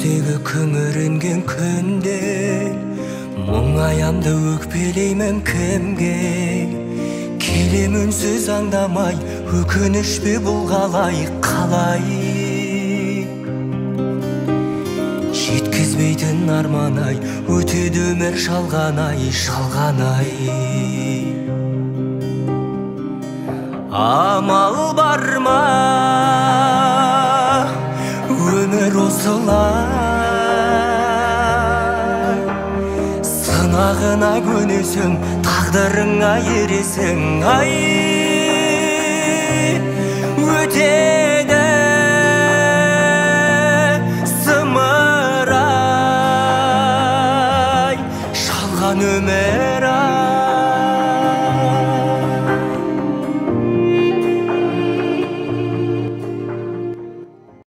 Көздегі күңіренген күнде мұңаямды өкпелеймін кімге? Келем үнсіз аңдамай, өкініш пе бұл қалай, қалай? Жеткізбейтін арман ай, өтеді өмір жалған ай, жалған ай. Амал бар ма, өмір осылай, сынағына көнесің, тағдырыңа ересің, ай, өтеді.